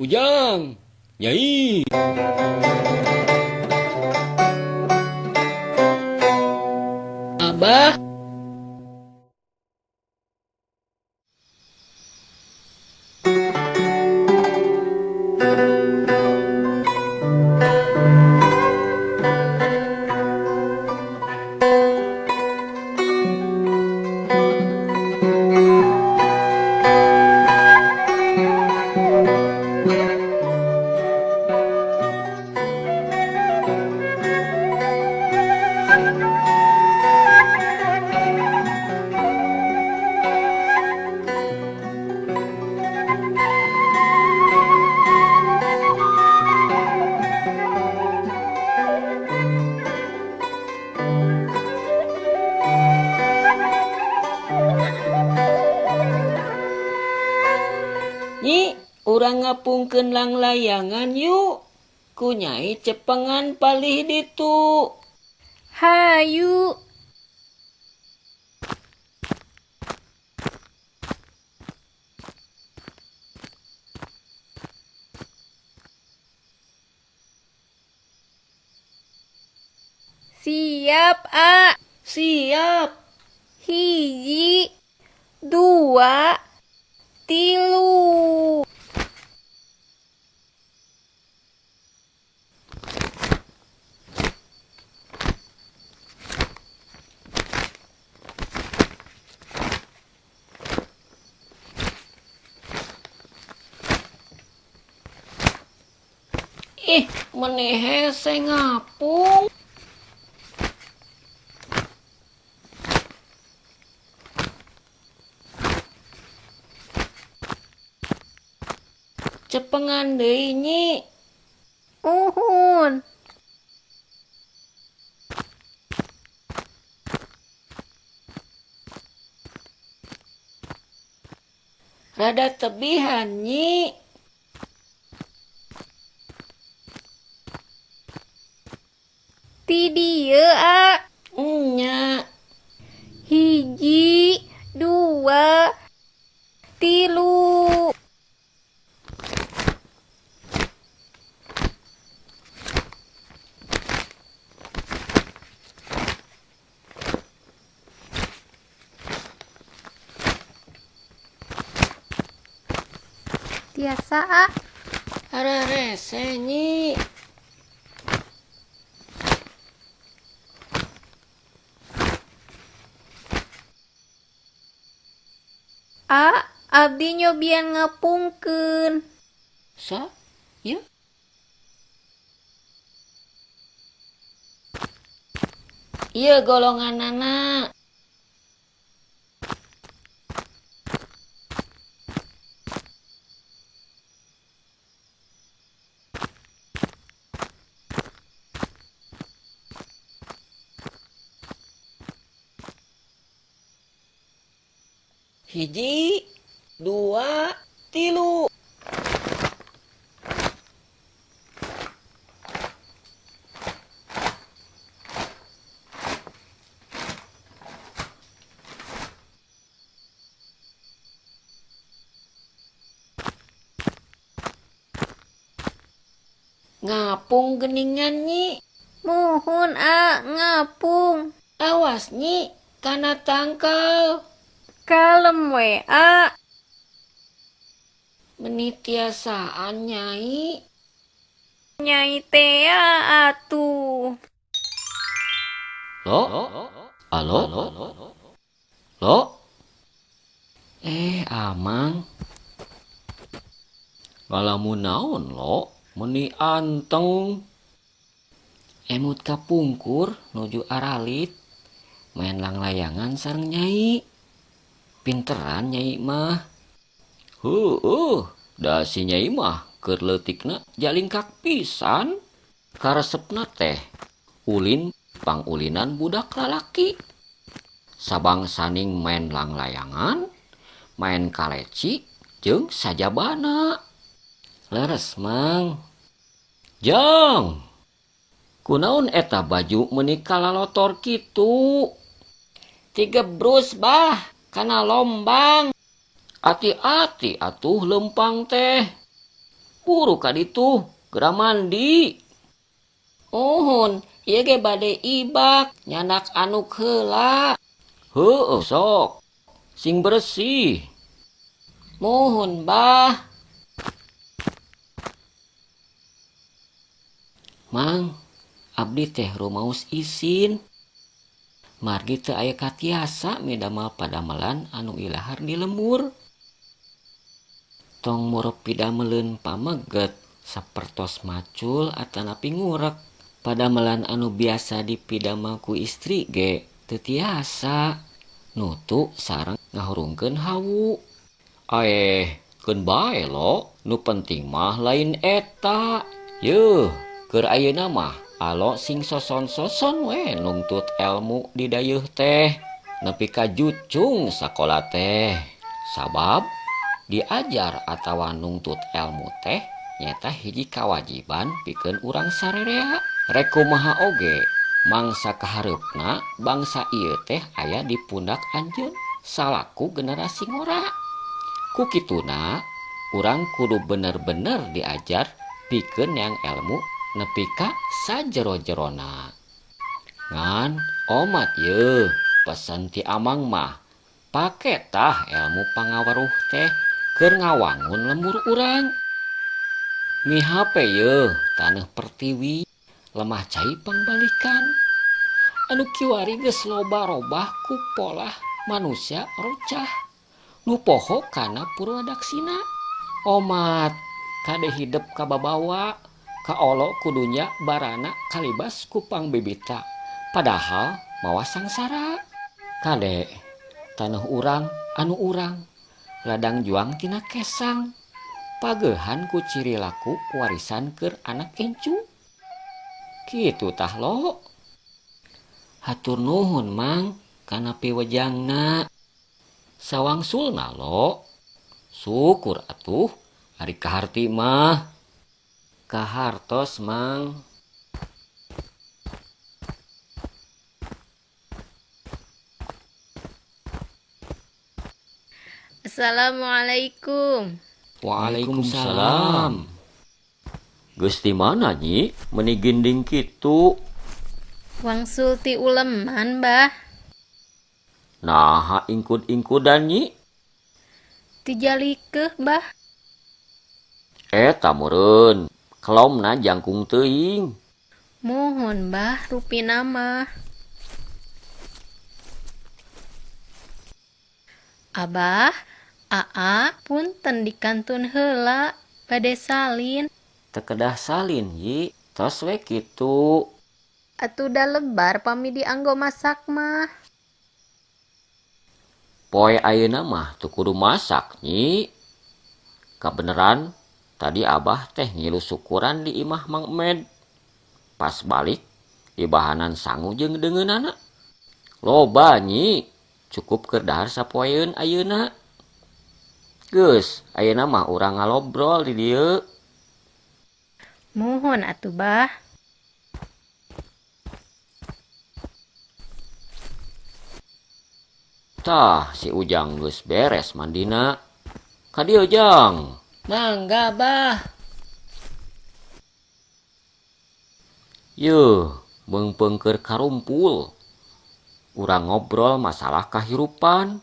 Ujang, Nyai. Abah. Nyi, urang ngapungkeun langlayangan yuk. Ku Nyai cepengan palih ditu. Hayu. Siap, A. Siap. 1, 2, 3. Ih, meni hese ngapung. Cepengan deui Nyi. Uhun. Rada tebihan Nyi. Ti dieu, A. Nya. 1, 2, 3. Tiasa, A. Ararese, Nyi. A, abdi nyobian ngapungkeun. Sa? Ieu? Ieu golonganana. 1, 2, 3. Ngapung geningan Nyi. Muhun, A, ngapung. Awas Nyi, kana tangkal. Kalem we, A. Meni tiasaan Nyai. Nyai tea atuh. Lo? Alo? Lo? Amang. Ngalamun naon lo? Meni anteng. Emut kapungkur nuju aralit. Main langlayangan sareng Nyai. Pinteran Nyai mah. Heueuh, da si Nyai mah keur leutikna jalingkak pisan. Karesepna teh ulin pangulinan budak lalaki. Sabang saning main langlayangan, main kaleci jeung sajabana. Leres Mang. Jang. Kunaon eta baju meuni kalalotor kitu? Tigebrus bah. Kana lombang. Ati-ati atuh lempang teh. Buru ka ditu, geura mandi. Uhun, ieu ge bade ibak, nyandak anduk heula. Heueuh sok, sing beresih. Muhun bah. Mang, abdi teh rumaos isin. Margi teu aya katiasa midamel padamelan anu ilahar di lembur. Tong mureup pidameleun pameget sapertos macul atanapi ngurek. Padamelan anu biasa dipidamel ku istri ge teu tiasa. Nutu sareng ngahurungkeun hawu. Aeh, keun bae lo, nu penting mah lain eta. Yeuh, keur ayeuna mah alo sing soson-soson we nungtut elmu di dayeuh teh nepi ka jucung sakola teh. Sabab diajar atawa nungtut elmu teh nyaeta hiji kawajiban pikeun urang sarerea. Rek kumaha oge mangsa kahareupna bangsa ieu teh aya di pundak anjeun salaku generasi ngora. Ku kituna urang kudu bener-bener diajar pikeun neang elmu nepi ka sajero-jerona. Ngan omat yeuh pesan ti amang mah pake tah elmu pangaweruh teh keur ngawangun lembur urang. Mihape yeuh taneuh pertiwi lemah cai pangbalikan. Anu kiwari geus loba robah ku polah manusia rocah. Nu poho kana purwadaksina. Omat kade hidep kababawa kaolo kudunya barana kalibas ku pangbibita. Padahal mawa sangsara. Kade taneuh urang anu urang ladang juang tina kesang. Pageuhan ku ciri laku warisan keur anak incu. Kitu tah lo. Hatur nuhun mang kana piwejangna. Sawangsulna lo. Syukur atuh ari kaharti mah. Kahartos mang. Assalamualaikum. Waalaikumsalam. Geus di mana nyi meuni ginding kitu? Wangsul ti uleman, Bah. Naha ingkud-ingkudan nyi? Ti jalikeuh, Bah. Eta meureun, kelomna jangkung teuing. Muhun, Bah, rupina mah. Abah, Aa, punten dikantun heula, bade salin. Teu kedah salin yi, tos we kitu. Atuh da lebar pami dianggo masak mah. Poe ayeuna mah teu kudu masak nyi. Kabeneran tadi abah teh ngilu syukuran di imah Mang Med. Pas balik dibahanan sangu jeung deungeunana. Loba nyi, cukup keur dahar sapoeun ayeuna. Geus, ayeuna mah urang ngalobrol di dieu. Muhun atuh, Bah. Tah, si Ujang geus beres mandina. Ka dieu, Jang. Mangga, Bah. Yeuh, meungpeung keur karumpul. Urang ngobrol masalah kahirupan.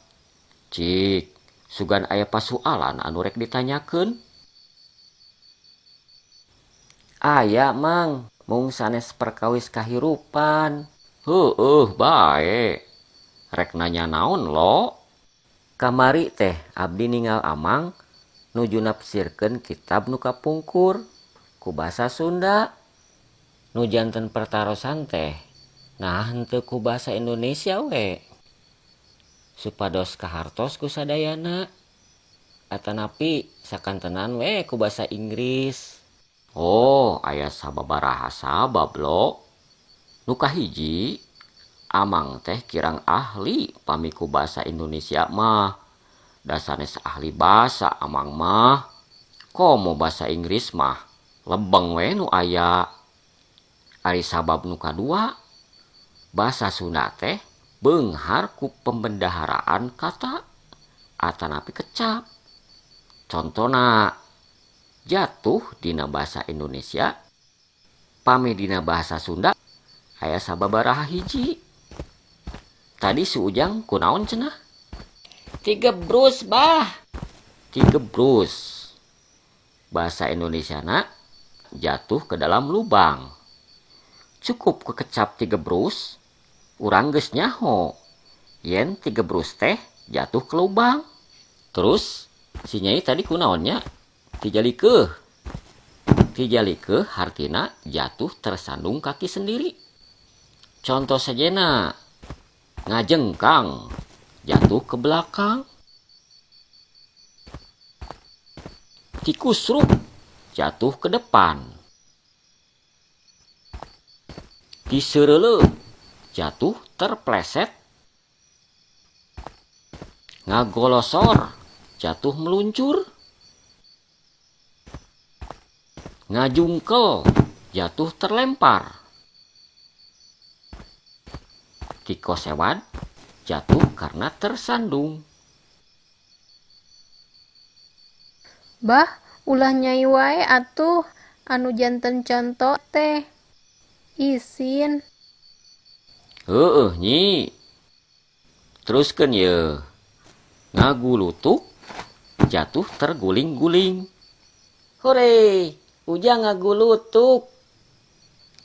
Cik, sugan aya pasualan anu rek ditanyakeun. Aya, Mang, mung sanes perkawis kahirupan. Heueuh, bae. Rek nanya naon lo? Kamari teh abdi ningal amang nuju nafsirkeun kitab nu kapungkur ku basa Sunda. Nu janten pertarosan teh nah henteu ku basa Indonesia we. Supados kahartos ku sadayana. Atanapi sakantenan we ku basa Inggris. Oh, aya sababaraha sabab lo. Nu kahiji, amang teh kirang ahli pami ku basa Indonesia mah. Da sanes ahli basa amang mah. Komo basa Inggris mah lebeng we nu aya. Ari sabab nu kadua, basa Sunda teh beunghar ku pembendaharaan kata atanapi kecap. Contona Jatuh dina basa Indonesia pami dina bahasa Sunda aya sababaraha hiji. Tadi si Ujang kunaon cenah? Tigebrus bah. Tigebrus. Bahasa Indonesiana jatuh ke dalam lubang. Cukup kekecap tigebrus, urang geus nyaho yen tigebrus teh jatuh ke lubang. Terus si Nyai tadi kunaon nya? Tijalikeuh. Tijalikeuh hartina jatuh tersandung kaki sendiri. Contoh sejena ngajengkang jatuh ke belakang. Tikusruk jatuh ke depan. Tiseureuleuk jatuh terpleset. Ngagolosor jatuh meluncur. Ngajungkel jatuh terlempar. Tikosewad jatuh karena tersandung. Bah, ulah Nyai wae atuh anu janten conto teh. Isin. Heueuh Nyi. Teruskeun ye. Ngagulutuk jatuh terguling-guling. Hore, Ujang ngagulutuk.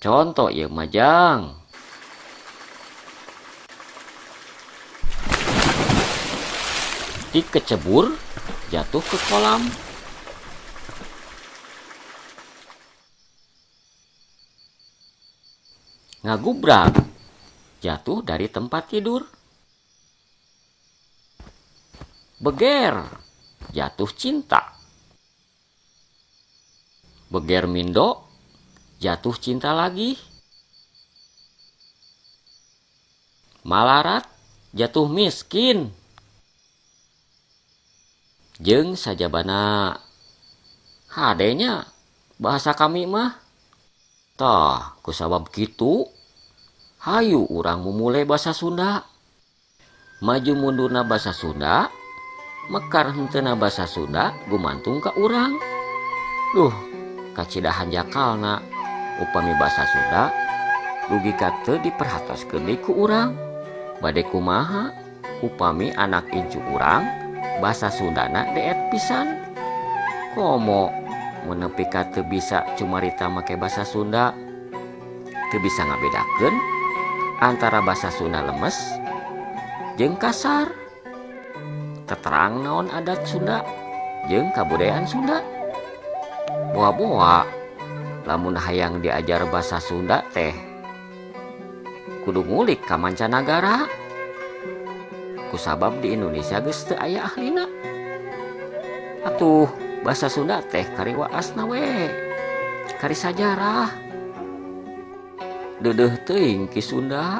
Contoh ieu mah Jang. Dikecebur jatuh ke kolam. Ngagubrak jatuh dari tempat tidur. Beger jatuh cinta. Beger mindo jatuh cinta lagi. Malarat jatuh miskin. Jeung sajabana hadenya bahasa kami mah. Tah kusabab kitu hayu urang mumule basa Sunda. Maju mundurna basa Sunda, mekar henteuna basa Sunda gumantung ka urang. Duh, kacida hanjakalna upami basa Sunda dugi ka teu diperhatoskeun deui ku urang. Bade kumaha upami anak incu urang basa Sundana deet pisan. Komo mun nepi ka teu bisa cumarita make basa Sunda, teu bisa ngabedakeun antara basa Sunda lemes jeung kasar. Teterang naon adat Sunda jeung kabudayaan Sunda. Boa-boa lamun hayang diajar basa Sunda teh kudu ngulik ka mancanagara. Kusabab di Indonesia geus teu aya ahlina. Atuh basa Sunda teh kari waasna we, kari sajarah. Deudeuh teuing Ki Sunda.